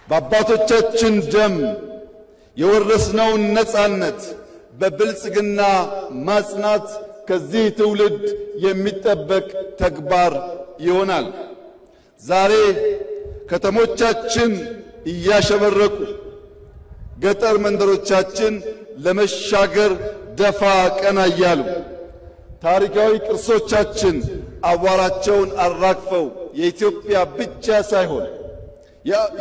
በአባቶቻችን ደም የወረስነውን ነጻነት በብልጽግና ማጽናት ከዚህ ትውልድ የሚጠበቅ ተግባር ይሆናል። ዛሬ ከተሞቻችን እያሸበረቁ፣ ገጠር መንደሮቻችን ለመሻገር ደፋ ቀና እያሉ፣ ታሪካዊ ቅርሶቻችን አቧራቸውን አራግፈው የኢትዮጵያ ብቻ ሳይሆን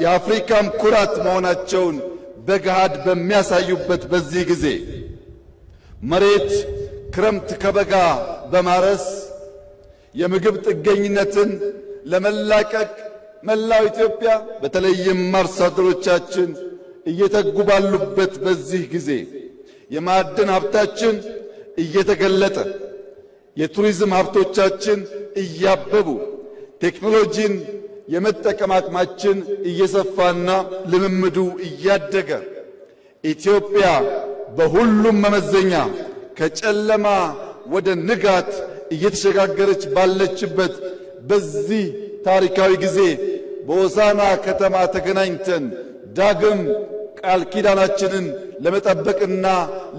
የአፍሪካም ኩራት መሆናቸውን በገሃድ በሚያሳዩበት በዚህ ጊዜ፣ መሬት ክረምት ከበጋ በማረስ የምግብ ጥገኝነትን ለመላቀቅ መላው ኢትዮጵያ በተለይም አርሶ አደሮቻችን እየተጉ ባሉበት በዚህ ጊዜ፣ የማዕድን ሀብታችን እየተገለጠ፣ የቱሪዝም ሀብቶቻችን እያበቡ፣ ቴክኖሎጂን የመጠቀም አቅማችን እየሰፋና ልምምዱ እያደገ፣ ኢትዮጵያ በሁሉም መመዘኛ ከጨለማ ወደ ንጋት እየተሸጋገረች ባለችበት በዚህ ታሪካዊ ጊዜ በሆሳዕና ከተማ ተገናኝተን ዳግም ቃል ኪዳናችንን ለመጠበቅና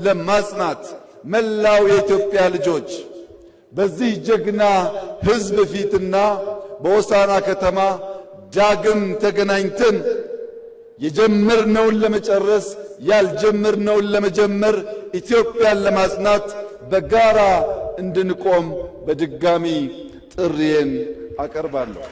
ለማጽናት መላው የኢትዮጵያ ልጆች በዚህ ጀግና ሕዝብ ፊትና በሆሳዕና ከተማ ዳግም ተገናኝተን የጀመርነውን ለመጨረስ፣ ያልጀመርነውን ለመጀመር፣ ኢትዮጵያን ለማጽናት በጋራ እንድንቆም በድጋሚ ጥሪዬን አቀርባለሁ።